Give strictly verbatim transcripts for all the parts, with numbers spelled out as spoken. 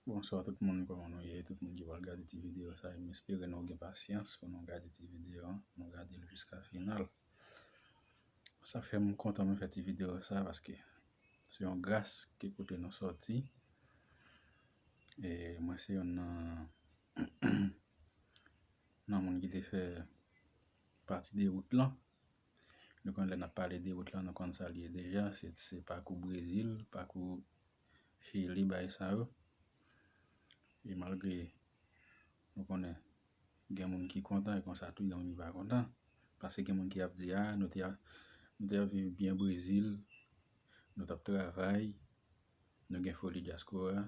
Bonswa tout moun, kòman nou ye? Tout moun ki pral gade ti videyo sa, m espere nou gen pasyans pou nou gade ti videyo an, nou gade l jiska final. Sa fè m kontan mwen fè ti videyo sa, paske se yon gras ki kote nou sòti. E mwen se youn nan, nan moun ki te fè pati de wout lan. Nou konn lè n ap pale de wout lan, nou konn sa l ye deja. Se, se pakou Brezil, pakou Chili, bagay sa yo. E malgre nou konnen gen moun ki kontan, e konsa tou gen moun ki pa kontan. Paske gen moun ki ap di, a, nou te, nou te ap viv byen Brezil, nou t ap travay, nou gen foli dyaspora,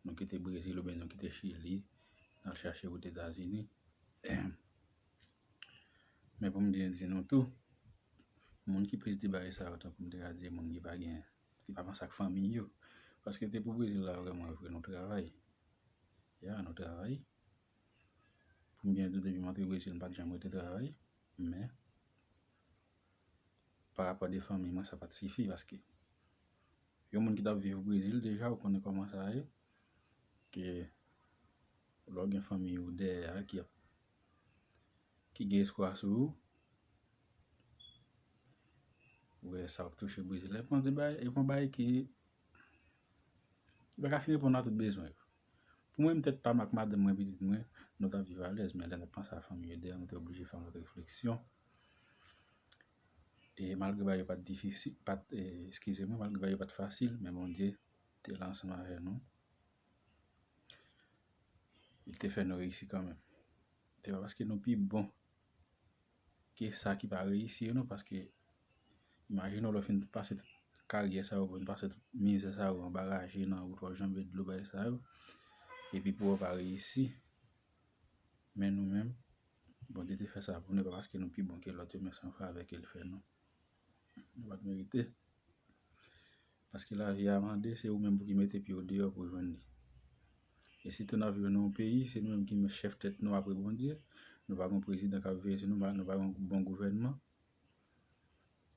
nou kite Brezil oubyen nou kite Chili, n al chache wout Etazini. Men pou m byen di nou tou, moun ki plis di bagay sa yo, tankou m te ka di, moun ki pa gen, ki pa panse ak fanmi yo. Paske te pou Brezil la, vrèman vre, nou travay. Ya, nou travay. Pou m byen di, depi m antre Brezil, m pa t janm rete travay. Men, pa rapò de fanmi mwen, sa pa t sifi, paske yon moun ki t ap viv Brezil deja, ou konnen kòman sa ye. Ke lè w gen fanmi ou dèyè a ki ap, ki gen espwa sou ou, ou wè sa ap touche Brezil. Epi yon ti bagay, epi yon bagay ki, ki pa ka fin reponn a tout bezwen yo. Pou mwen, m tèt pa m ak madanm mwen, pitit mwen, nou t ap viv alèz, men lè n ap panse a fanmi yo dèyè, nou te oblije fè yon lòt refleksyon. E malgre bagay yo pa t difisil, pa t, e, eskize mwen, malgre bagay yo pa t fasil, men Bondye te la ansanm avè nou. Li te fè nou reyisi kanmenm. Se pa paske nou pi bon ke sa ki pa reyisi yo, non, paske imajine w lè w fin pase tout karyè sa yo, w fin pase tout mizè sa yo, anba raje, nan wout, w ap janbe dlo, bagay sa yo, epi pou w pa reyisi. Men nou menm, Bondye te fè sa pou nou, pa paske nou pi bon ke lòt yo, men se yon favè ke l fè nou. Nou pa t merite. Paske lavi a mande, se ou menm pou ki mete pye w deyò pou jwenn li. E sitou n ap viv nan yon peyi, se nou menm ki chèf tèt nou apre Bondye. Nou pa gen prezidan k ap veye sou nou, nou pa gen bon gouvènman.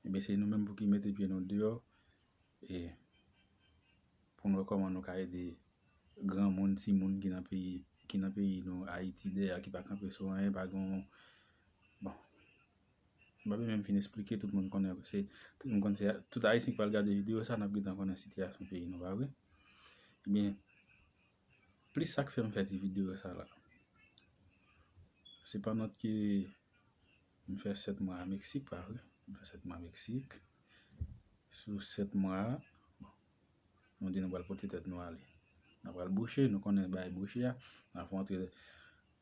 Ebyen, se nou menm pou ki mete pye nou deyò. E pou nou wè kòman nou ka ede granmoun, timoun ki nan peyi, ki nan peyi nou, Ayiti, dèyè, ki pa kanpe sou anyen, pa gen yon, bon. M pa bezwen menm fin esplike, tout moun konnen, se, tout moun konnen se, tout Ayisyen ki pral gade videyo sa, n ap gentan konnen sitiyasyon peyi nou, pa vre? Ebyen, plis sa k fè m fè ti videyo sa la. Se pandan ke m fè sèt mwa a Meksik, pa vre? M fè sèt mwa Meksik. Sou sèt mwa a, bon, nou di nou pral pote tèt nou ale. N a pral bouche, nou konnen bagay bouche a. Anvan w antre,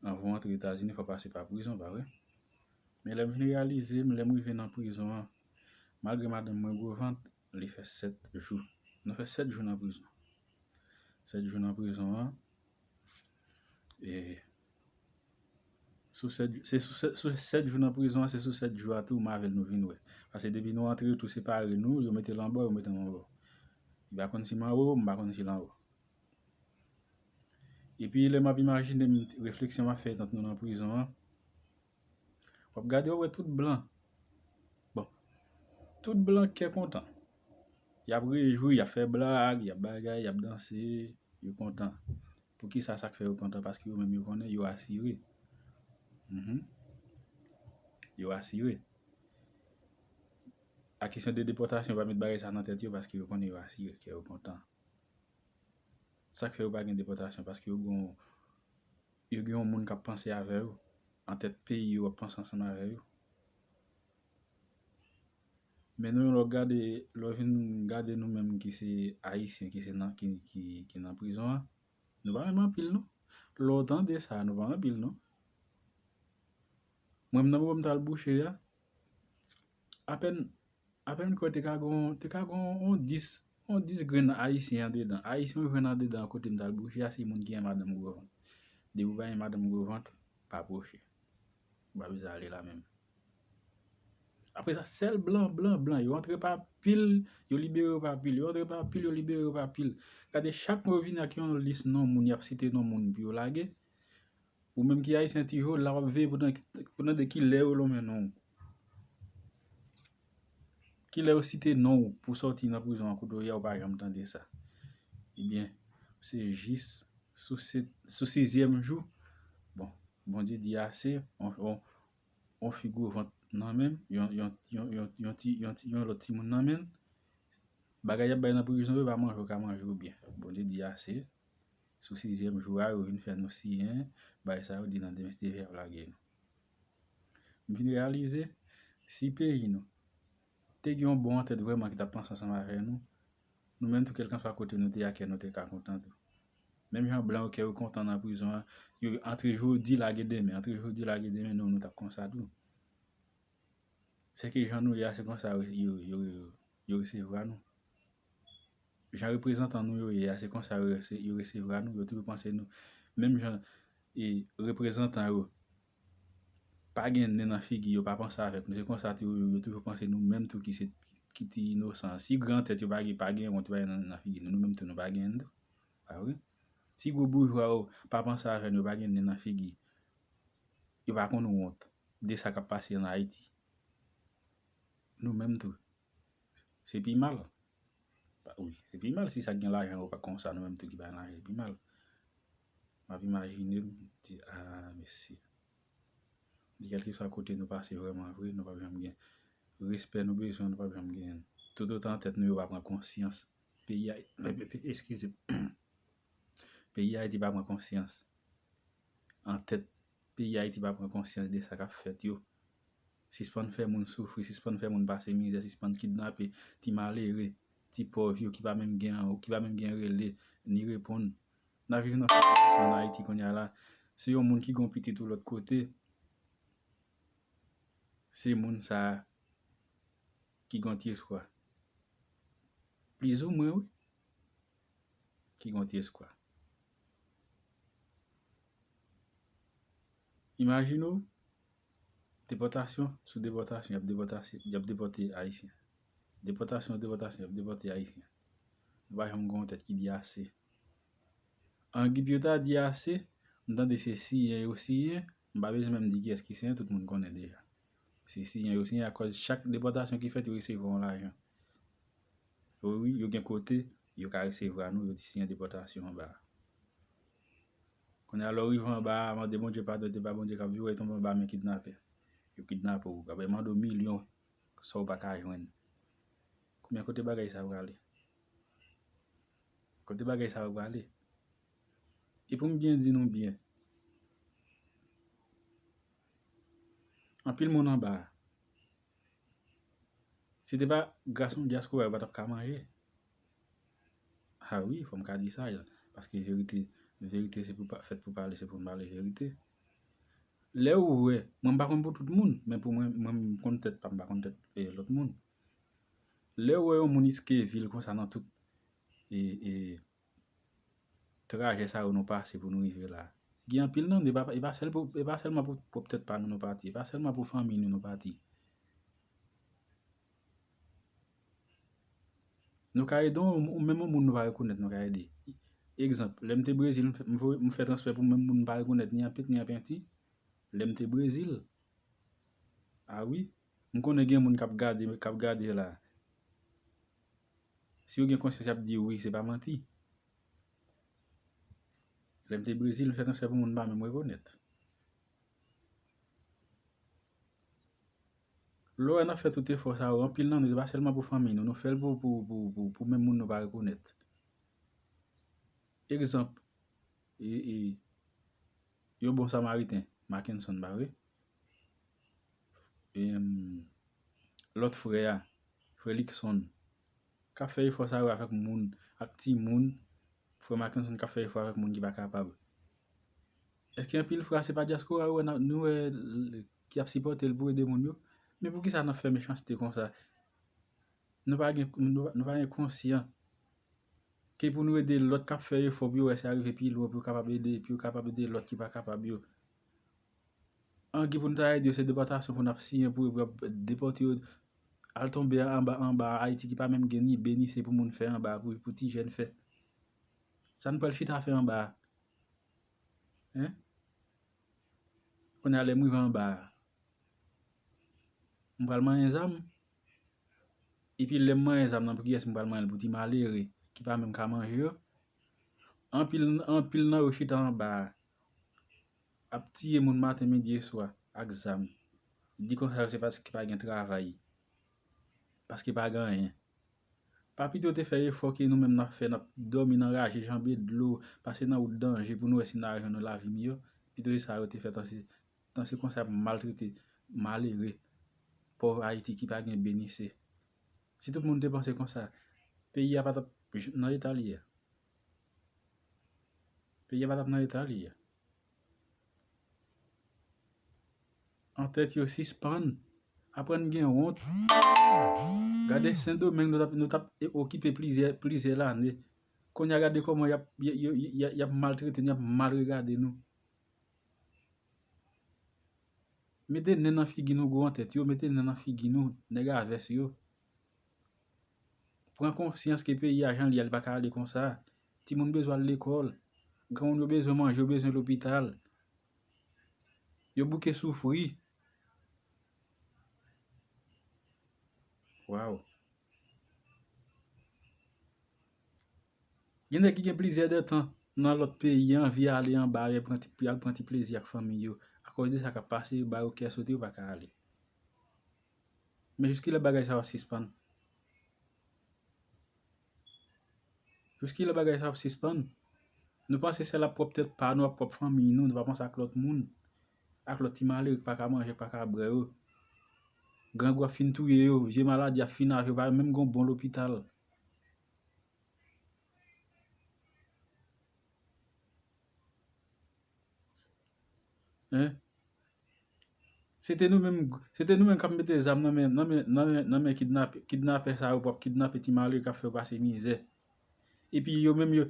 anvan w antre Etazini, fò w pase pa prizon, pa vre? Men lè m vin reyalize, lè m rive nan prizon an, malgre madanm mwen gwo vant, li fè sèt jou. Nou fè sèt jou nan prizon. Sèt jou nan prizon an, e sou sèt, se sou sèt, sou sèt jou nan prizon an, se sou sèt jou a tou m avè l nou vin wè. Paske depi nou antre, yo tou separe nou, yo mete l anba, yo mete m anba. Li pa konn si m anwo, m pa konn si l anwo. Epi lè m ap imajine m, refleksyon m ap fè tank nou nan prizon an, w ap gade, w ap wè tout blan. Bon, tout blan kè kontan. Y ap rejwi, y ap fè blag, y ap bagay, y ap danse, yo kontan. Poukisa sa k fè yo kontan? Paske yo menm yo konnen yo asire. Mhm. Yo asire. A kesyon de depòtasyon, yo pa met bagay sa nan tèt yo paske yo konnen yo asire, kè yo kontan. Sa k fè yo pa gen depòtasyon? Paske yo gen, yo gen yon moun k ap panse avè yo. An tèt peyi yo, ap panse ansanm avè yo. Men nou, lè w gade, lè w vin gade nou menm ki se Ayisyen, ki se nan, ki, ki, ki nan prizon an, nou pa menm anpil, non. Lè w tande sa, nou pa anpil, non. Mwen menm, nan moman m t al bouche a, apèn, apèn kwè te ka gon, te ka gon on dis, on dis grenn Ayisyen andedan. Ayisyen yo jwenn andedan kote m t al bouche a, se moun ki gen madanm gwo vant. Depi w pa gen madanm gwo vant, pa pwoche. Ou pa bezwen ale la menm. Apre sa, sèl blan, blan, blan. Yo antre pa pil, yo libere yo pa pil. Yo antre pa pil, yo libere yo pa pil. Gade, chak mwa yo vini ak yon lis non moun, y ap site non moun pou yo lage. Ou menm ki Ayisyen toujou, la w ap veye pou tande, pou tande kilè yo lonmen non w. Kilè yo site non w pou sòti nan prizon an kote w ye a, ou pa janm tande sa. Ebyen, se jis sou, se, sou sizyèm jou, bon, Bondye di ase, on, on, on fi gwo vant nan men l, yon, yon, yon, yon, yon, ti, yon, ti, yon lòt timoun nan men l. Bagay y ap bay nan prizon yo, pa manje, w ka manje w byen. Bondye di ase. Sou sizyèm jou a, yo vin fè nou siyen, bagay sa yo di nan demen, se te vle ap lage nou. M vin reyalize, si peyi nou te gen yon bon antèt vrèman ki t ap panse ansanm avè nou, nou menm tou, kèlkanswa kote nou te ye a, kè nou te ka kontan tou. Menm jan blan yo kè yo kontan nan prizon an, yo antre jodi, lage demen, antre jodi, lage demen, nou, nou t ap konsa tou. Sèke jan nou ye a, se konsa yo, yo, yo, yo resevwa nou. Jan reprezantan nou yo ye a, se konsa yo rese-, yo resevwa nou, yo toujou panse nou. Menm jan e reprezantan yo pa gen nen nan figi yo, pa panse avèk nou, se konsa tou yo, yo toujou panse nou menm tou ki se, ki te inosan. Si gran tèt yo pa gen, pa gen wont, yo pa gen nen nan figi nou, nou menm tou nou pa gen nen tou. Pa vre? Si gwo boujwa yo pa panse avè nou, yo pa gen nen nan figi, yo pa konn wont de sa k ap pase ann Ayiti. Nou menm tou. Se pi mal. Pa, wi, se pi mal si sa k gen lajan yo pa konsa, nou menm tou ki pa gen lajan, se pi mal. M ap imajine m, di, a, mesye. Di kèlkeswa kote nou pase vrèman vre, nou p ap janm gen respè nou bezwen, nou p ap janm gen. Toutotan tèt nou yo pa pran konsyans. Peyi a, pe-, pe-, pe-, eskize. Peyi Ayiti pa pran konsyans. An tèt peyi Ayiti pa pran konsyans de sa k ap fèt yo. Sispann fè moun soufri, sispann fè moun pase mizè, sispann kidnape ti malere, ti pòv yo ki pa menm gen, ki pa menm gen rele, ni reponn. N ap viv nan sitiyasyon ann Ayiti kounye a la. Se yon moun ki gen yon pitit ou lòt kote, se moun sa a ki gen yon ti espwa. Plizoumwen, wi. Ki gen yon ti espwa. Imajine w, depòtasyon sou depòtasyon, y ap depòtasyon, y ap depòte Ayisyen. Depòtasyon, depòtasyon, y ap depòte Ayisyen. Nou pa janm gen yon tèt ki di ase. An Gip yo ta di ase, m tande se siyen yo siyen, m pa bezwen menm di kiyès ki siyen, tout moun konnen deja. Se siyen yo siyen, akòz chak depòtasyon ki fèt, yo resevwa yon lajan. Wi, wi, yo gen kote, yo ka resevwa nou, yo te siyen depòtasyon anba a. Kounye a, lè w rive anba a, mande Bondye padon, te pa Bondye k ap viv ou, e tonbe anba men kidnapè. Yo kidnape w, apre mande w milyon, sa w pa ka jwenn. Kounye a, kote bagay sa yo prale? Kote bagay sa yo prale? E pou m byen di nou byen, anpil moun anba a, si te pa gras yon dyaspora, yo pa t ap ka manje. A wi, fò m ka di sa, paske verite, verite se pou pa, fèt pou pale, se pou n pale verite. Lè ou wè, mwen m pa konn pou tout moun, men pou mwen, mwen m konn tèt pa m, m pa konn tèt, e, lòt moun. Lè ou wè yon moun riske vi l konsa nan tout, e, e, trajè sa yo nou pase pou nou rive la. Gen anpil nan nou, e pa, e pa sèl pou, e pa sèlman pou pwòp tèt pa nou nou pati, e pa sèlman pou fanmi nou nou pati. Nou ka ede yon, yon, menm yon moun nou pa rekonèt, nou ka ede. Egzanp, lè m te Brezil, m fè, m fè, m fè transfè pou menm moun m pa rekonèt, ni an pent, ni an penti. Lè m te Brezil, a wi, m konnen gen moun k ap gade, k ap gade la. Si yo gen konsyans, y ap di wi, se pa manti. Lè m te Brezil, m fè transfè pou moun m pa menm rekonèt. Lè w wè n ap fè tout efò sa yo, anpil nan nou, se pa sèlman pou fanmi nou, nou fè l pou, pou, pou, pou, pou menm moun nou pa rekonèt. Egzanp, e, e, yon bon Samariten, Mackenson, pa vre? E, lòt frè a, frè Luckson, k ap fè efò sa yo avèk moun, ak timoun, frè Mackenson k ap fè efò avèk moun ki pa kapab. Èske anpil fwa se pa dyaspora yo wè, nou wè, ki ap sipòte l pou ede moun yo? Men poukisa n ap fè mechanste konsa? Nou pa gen, nou, nou pa gen konsyan ke pou nou ede lòt k ap fè efò pou yo wè si y a rive pi lwen, pou yo kapab ede, pou yo kapab ede lòt ki pa kapab yo. Angi pou nou ta ede yo, se depòtasyon pou n ap siyen pou yo, pou y ap depòte yo, al tonbe anba, anba Ayiti ki pa menm gen ni be ni se pou moun fè anba, pou, pou ti jèn fè. Sa n pral chita fè anba a? Hein? Kounye a, lè m rive anba a, m pral manyen zam? Epi lè m manyen zam nan, pou kiyès m pral manyen l? Pou ti malere ki pa menm ka manje yo? Anpil, anpil nan yo chita anba a, ap tiye moun maten, midi e swa ak zam. Di konsa yo se paske pa gen travay, paske pa gen anyen. Pa pito te fè efò ke nou menm n ap fè, n ap dòmi nan raje, janbe dlo, pase nan wout danje pou nou wè si n a jwenn yon lavi miyò? Pito se sa yo te fè, tan se, tan se konsa y ap maltrete malere, pòv Ayiti ki pa gen benise. Si tout moun te panse konsa, peyi a pa t ap j-, nan eta li ye a. Peyi a pa t ap nan eta li ye a. Antèt yo sispann. Aprann gen wont. Gade Sendomeng, nou t ap, nou t ap okipe plizyè, plizyè lane. Kounye a gade kòman y ap, y, y, y, y, y ap maltrete nou, y ap mal regade nou. Mete nen nan figi nou, gwo antèt yo, mete nen nan figi nou, nèg a vès yo. Pran konsyans ke peyi a jan l ye a, li pa ka ale konsa. Timoun bezwen al lekòl. Granmoun yo bezwen manje, yo bezwen lopital. Yo bouke soufri. Waw. Gen nèg ki gen plizyè de tan nan lòt peyi, anvi ale anba, al pran ti, al pran ti plezi ak fanmi yo. Akòz de sa k ap pase, yo ba yo kè sote, yo pa ka ale. Men jiskilè bagay sa yo ap sispann? Jiskilè bagay sa yo ap sispann? Nou panse sèl ap pwòp tèt pa nou, ap pwòp fanmi nou, nou pa panse ak lòt moun, ak lòt ti malere ki pa ka manje, ki pa ka bwè yo. Grangou ap fin touye yo, vye maladi ap fin avè yo, pa menm gon bon lopital. Hein? Se te nou menm, se te nou menm k ap mete zam nan men, nan men, nan men, nan men kidnapè, kidnapè sa yo pou ap kidnape ti malere k ap fè yo pase mizè. Epi yo menm yo,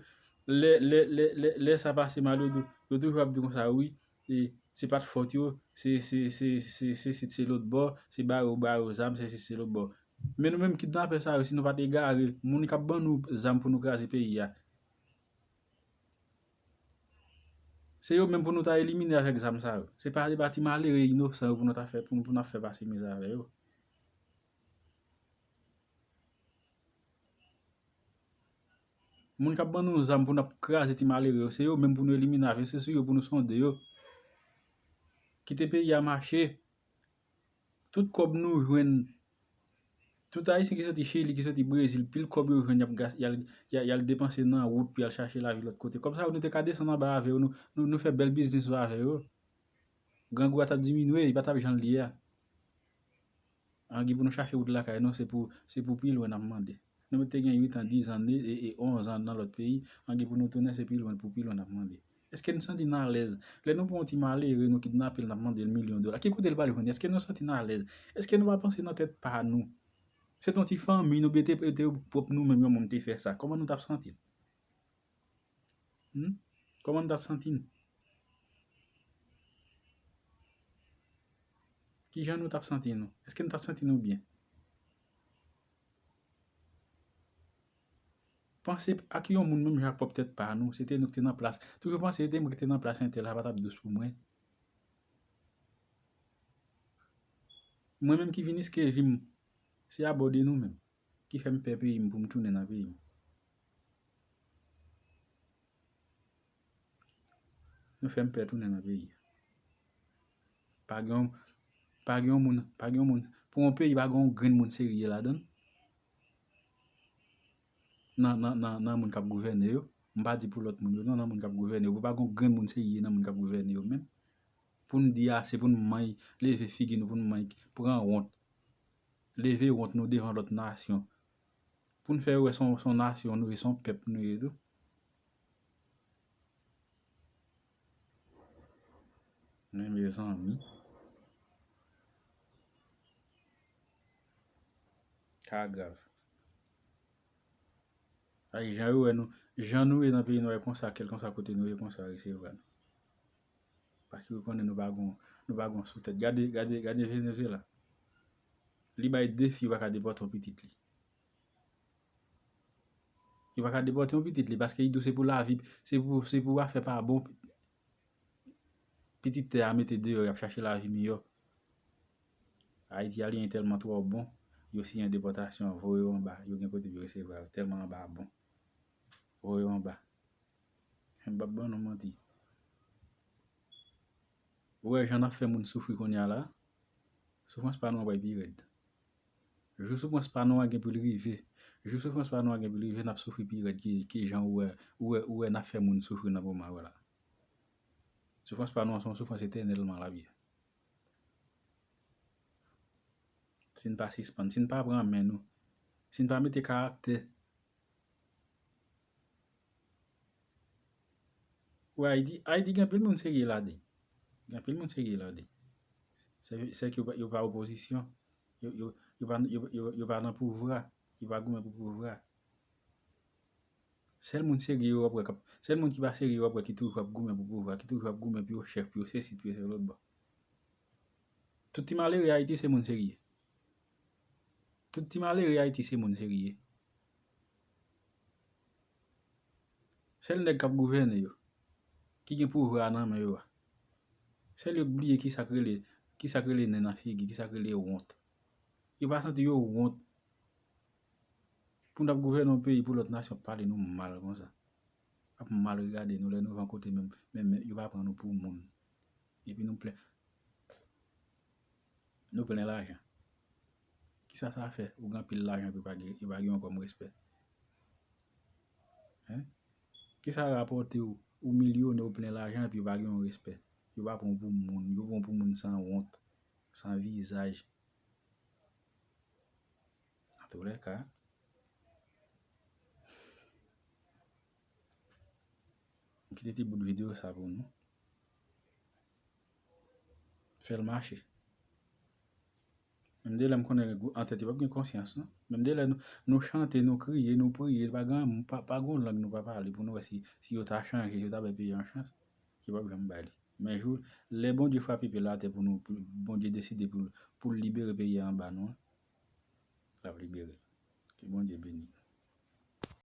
lè, lè, lè, lè, lè sa pase mal, yo tou-, yo toujou ap di konsa, wi, e, se pa t fòt yo, se, se, se, se, se sit se lòt bò, se ba yo, ba yo zam, se sit se lòt bò. Men nou menm kidnapè sa yo, si nou pa t egare, moun k ap ban nou zam pou nou kraze peyi a, se yo menm pou nou ta elimine avèk zam sa yo. Se pa, se pa ti malere inosan yo pou nou ta fè, pou, pou n ap fè pase mizè avè yo. Moun k ap ban nou zam pou n ap kraze ti malere yo, se yo menm pou nou elimine avè yo, se sou yo pou nou sonde yo. Kite peyi a mache. Tout kòb nou jwenn, tout Ayisyen ki soti Chili, ki soti Brezil, pil kòb yo jwenn, y ap gas-, y al, y al, y al depanse nan wout pou y al chache lavi lòt kote. Kòb sa yo, nou te ka desann anba avè yo, nou, nou, nou fè bèl biznis yo avè yo. Grangou a t ap diminye, li pa t ap jan l ye a. Angi pou nou chache wout lakay nou, se pou, se pou pi lwen n ap mande. Nou mèt te gen uit an, diz an, e, e onz an nan lòt peyi, angi pou nou tounen, se pi lwen, pou pi lwen n ap mande. Èske n santi n alèz? Lè nou pran yon ti malere, nou kidnape l, n ap mande l milyon dola. Ki kote l pral jwenn? Èske nou santi n alèz? Èske nou pa panse nan tèt pa nou? Se t yon ti fanmi nou, bete, bete pwòp nou menm yon moun te fè sa. Kòman nou t ap santi n? Hmm? Kòman n t ap santi n? Kijan nou t ap santi nou? Èske n t ap santi nou byen? Panse ak yon moun menm jan ak pwòp tèt pa nou. Se te nou ki te nan plas. Toujou panse se te mwen ki te nan plas entèl, sa pa t ap dous pou mwen. Mwen menm ki vin riske vi m, se abòde nou menm ki fè m pè peyi m pou m tounen nan peyi m. Nou fè m pè tounen nan peyi a. Pa gen yon, pa gen yon moun, pa gen yon moun. Pou yon peyi, pa gen yon grenn moun serye ladan l. Nan, nan, nan, nan moun k ap gouvène yo. M pa di pou lòt moun yo, non, nan moun k ap gouvène yo. Pou pa gen yon grenn moun serye nan moun k ap gouvène yo menm. Pou n di ase, pou n manyen, leve figi nou, pou n manyen, pran wont. Leve wont nou devan lòt nasyon. Pou n fè yo wè se yon, se yon nasyon nou ye, se yon pèp nou ye tou. Men mezanmi. Ka grav. Ay, jan yo wè nou, jan nou ye nan peyi nou, e konsa, kèlkanswa kote nou ye, konsa yo resevwa nou. Paske yo konnen nou pa gon, nou pa gon sou tèt. Gade, gade, gade Venezuela. Li bay defi, yo pa ka depòte yon pitit li. Yo pa ka depòte yon pitit li, paske li di w se pou lavi, se pou, se pou afè pa bon. Pitit tè a mete deyò, y ap chache lavi miyò. Ayiti, alyen tèlman twò bon, yo siyen depòtasyon, voye yo anba, yo gen kote pou yo resevwa yo, tèlman anba bon. Voye yo anba. M p ap ban nou manti. Ou wè jan n ap fè moun soufri kounye a la? Soufrans pa nou an pral pi rèd. Jou soufrans pa nou an gen pou l rive. Jou soufrans pa nou an gen pou l rive, n ap soufri pi rèd ke, ke jan ou wè, ou wè, ou wè n ap fè moun soufri nan moman yo la. Soufrans pa nou an se yon soufrans etènèlman l ap ye. Si n pa sispann, si n pa pran men nou, si n pa mete karaktè. Wè, Ayiti, Ayiti gen anpil moun serye ladan. Gen anpil moun serye ladan. Se, se ke yo pa, yo pa opozisyon. Yo, yo, yo pa, yo, yo, yo pa nan pouvwa. Yo pa goumen pou pouvwa. Sèl moun serye yo ap wè k ap, sèl moun ki pa serye yo ap wè ki toujou ap goumen pou pouvwa, ki toujou ap goumen pou yo chèf, pou yo sesi, pou yo se lòt bò. Tout ti malere Ayiti se moun serye. Tout ti malere Ayiti se moun serye. Sèl nèg k ap gouvène yo, ki gen pouvwa a nan men yo a, sèl yo k bliye ki sa k rele, ki sa k rele nen nan figi, ki sa k rele wont. Yo pa santi yo wont pou n ap gouvène yon peyi pou lòt nasyon ap pale nou mal konsa. Ap mal regade nou lè nou rive yon kote menm, menm, menm yo pa pran nou pou moun. Epi nou plen, nou plen lajan. Kisa sa fè? Ou gen anpil lajan epi yo pa gen, yo pa gen yon kòm respè. Hein? Kisa rapòte ou, ou milyonè, ou plen lajan epi yo pa gen yon respè? Yo pa pran w pou moun, yo pran w pou moun san wont, san vizaj. Antoulèka, m kite ti bout videyo sa pou nou. Fè l mache. Menm de lè m konnen antèt yo p ap gen konsyans non. Menm de lè nou, nou chante, nou kriye, nou priye, pa gen, pa, pa gen yon lang nou pa pale pou nou wè si, si yo ta chanje, si yo ta bay peyi a yon chans. Yo p ap janm bay li. Men jou, lè Bondye frape pye l atè pou nou, pou Bondye deside pou, pou l libere peyi a anba nou an, l ap libere l. Ke Bondye beni nou.